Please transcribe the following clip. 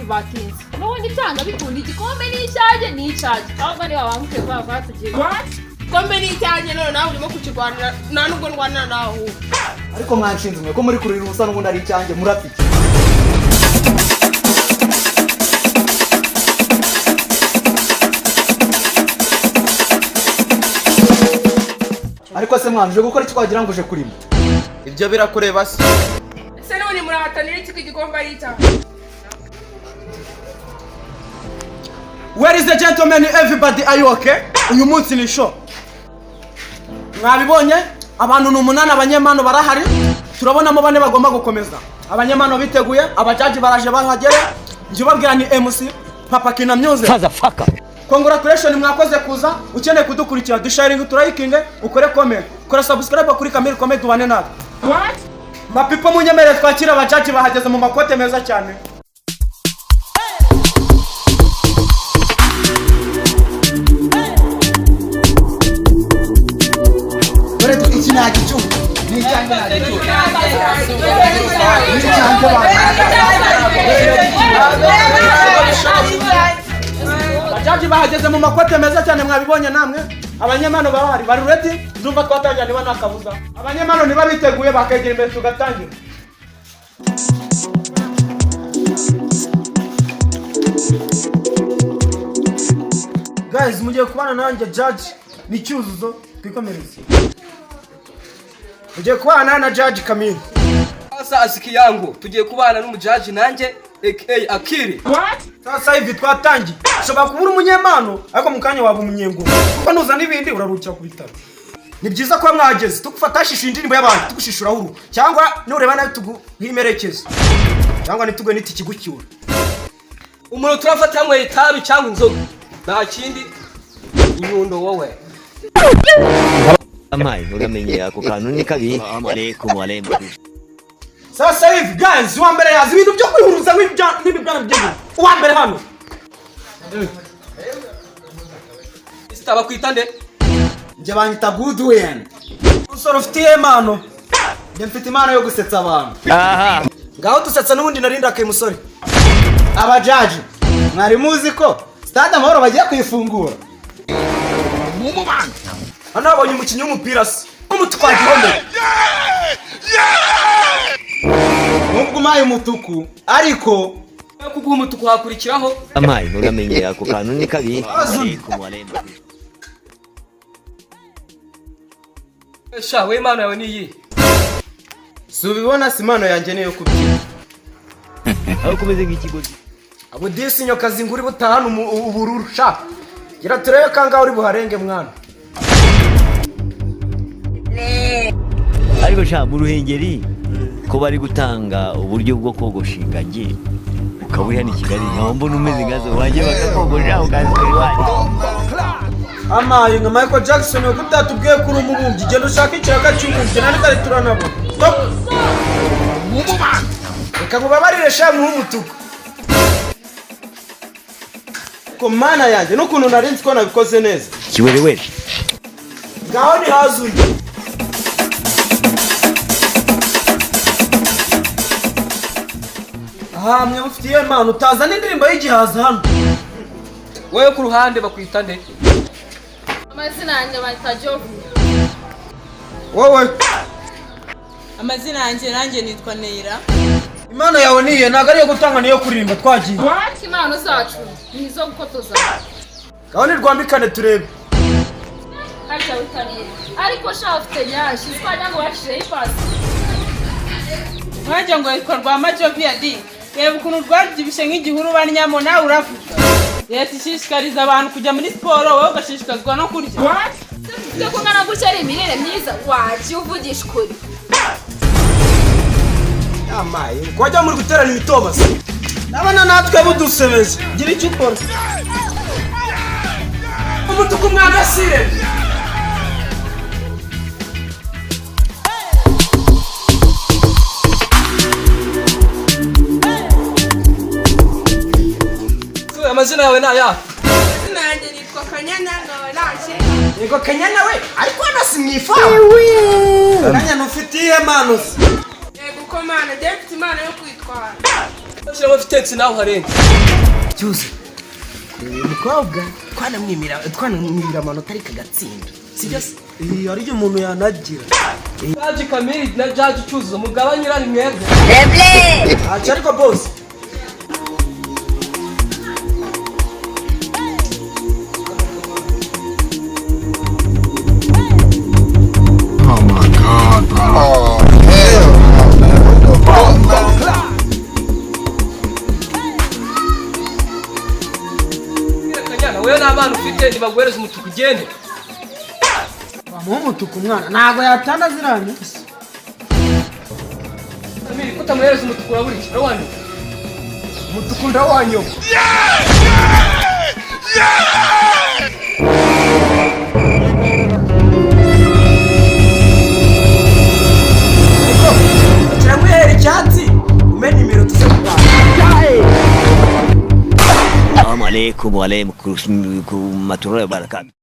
Batinze n'ubundi byanga bikunda, igikombe ni icyanjye, ni icyanjye. Ahubwo niba banguke vuba vuba tugiye. Igikombe ni icyanjye, none nawe urimo kukirwanira. Nta nubwo ndwanira nawe ahubwo. Ariko mwanshinze mwe ko muri kurira ubusa, n'ubundi ari icyanjye, murafite. Ariko se mwana, uje gukora iki? Twagira ngo uje kurima. Ibyo birakureba se? Ese n'ubundi murahatanira iki ko igikombe ari icyanjye? Where is the gentleman? Everybody, are you okay? Uyu munsi ni show. Mwabibonye, abantu ni umunani, abanyempano barahari. Turabonamo bane bagomba gukomeza. Abanyempano biteguye, abajaji baraje bahagere. Njye ubabwira ni MC Papa Kina Music. Congratulation, mwakoze kuza. Ukeneye kudukurikira, dusharinge, turayikinge, ukore comment, kora subscribe kuri Kamil Comedy, ubane natwe. Mapipo, munyemerere twakira abajaji bahageze mu makote meza cyane. Dore iki nta gicucu, ni icyanjye, nta gicucu, ni icyanjye bantu. Abajaji bahageze mu makote meza cyane, mwabibonye namwe. Abanyempano barahari, bari ready. Ndumva twatangira niba nta kabuza. Abanyempano niba biteguye bakegera imbere tugatangira. Guys, mugiye kubana nanjye judge ni Cyuzuzo, twikomereze. Mugiye kubana na Judge Camille. Sasa asiki yangu, tugiye kubana n'umujaji nanjye aka Akiri. Sasa hivi twatangiye. Ushobora kuba uri umunyempano, ariko mu kanya waba umunyengumu, kuko nuzana ibindi uraruhukira ku bitaro. Ni byiza kuba mwahageze. Tugufata shishuye indirimbo y'abantu, tugushishura uru, cyangwa nureba nawe tuguhimerekeze, cyangwa ntituguhe n'itike igucyura. Umuntu turafata yanyweye itabi cyangwa inzoga, nta kindi, inyundo wowe. Amayi, uramenye ako kantu ni kabi. Alaikum waremba. Sasa hivi guys, uwa mbere yazi ibintu byo kwihuruza nk'ibibwana by'ibintu. Uwa mbere hano. Sita, bakwita nde? Njye banyita Goodwin. Umusore ufite iyihe mpano? Njye mfite impano yo gusetsa abantu. Ngaho dusetsa, n'ubundi narindakaye musore. Abajaji, mwari muzi ko Stade Amahoro bagiye kuyifungura? Hano habonye umukinnyi w'umupira se umutuku wagihome. Nubwo umpaye umutuku ariko. Kuguha umutuku hakurikiraho. Amayi, uramenye ako kantu ni kabi. Alaikum waremba. Sha we, impano yawe ni iyi? Si ubibona si? Impano yanjye niyo kubyina. Aho kumeze nk'ikigozi. Abo disi nyoka zinguri butahana ubururu sha. Gira turebe kangahe uri buharenge mwana. Ariko sha, mu Ruhengeri ko bari gutanga uburyo bwo kogosha ingagi, ukaba uri hano i Kigali nkaba mbona umeze nkazo, wajya bakakogosha ukaza iwanyu. Amaye nka Michael Jackson, we kutatubwiye ko uri umubumbyi? Genda ushake ikiraka cy'ubumbyi, nani kare turanabona. Stop. Reka nkubabarire sha, muhe umutuku. Ko mana yanjye, n'ukuntu nari nzi ko nabikoze neza. Kiwerewere. Ngaho ni haza undi. Aha mwe mufite iyo mpano, utazana indirimbo y'igihaza hano. Wowe ku ruhande bakwita nde? Amazina yanjye bayita Jovu. Wowe? Amazina yanjye nanjye nitwa Neira. Impano yawe niye? Ntabwo ari iyo gutanga, niyo kuririmba, twagiye. Ariko impano zacu ni izo gukotoza. Ngaho nirwambikane turebe. Harya witaniye ariko sha, ufite nyashi twagira ngo bashireho ipasi. Mwajya ngo yitwa Rwamajoviya di, reba ukuntu rwabyibushye nk'igihuru banyamo. Nawe uravuga leta ishishikariza abantu kujya muri siporo, wowe ugashishikazwa no kurya. Twe kungana gutya ari imirire myiza, wajya uvugisha ukuri. Amaye wajya muri guterana imitoba se, ndabona natwe budusebeza. Gira icyo ukora, umutuku mwagasire. So, amazina yawe ni aya? Amazina yanjye nitwa Kanyana, nkaba naje. Yego Kanyana we, ariko hano si mu ifamu. Kanyana, ufite iyihe mpano se? Yego ko mana, njye mfite impano yo kwitwara. Shyiramo vitesse nawe uharenze. Cyuzuzo, uyu mukobwa twanamwimira, twanamwimira amanota ariko agatsinda, sibyo se? Iyi ari umuntu yanagira. Jaji Kamili na Jaji Cyuzuzo, mugabanye irari mwebwe. Ntacyo ariko bose. Oh my God, bro. Oh, hell no, man. What the fuck, man? Kanyana, wewe n'abana ufite ntibaguhereza umutuku, ugende. Bamuha umutuku umwana ntabwo yatanda ziranye. Kamili, ko utamuhereza umutuku urabura iki? Urawanyuka. Umutuku ndawanyoko. Kiraguhera icyatsi umenya nimero tuze gutaha. Salamu alaikum wa alaikum warahmatullahi wabarakatuh.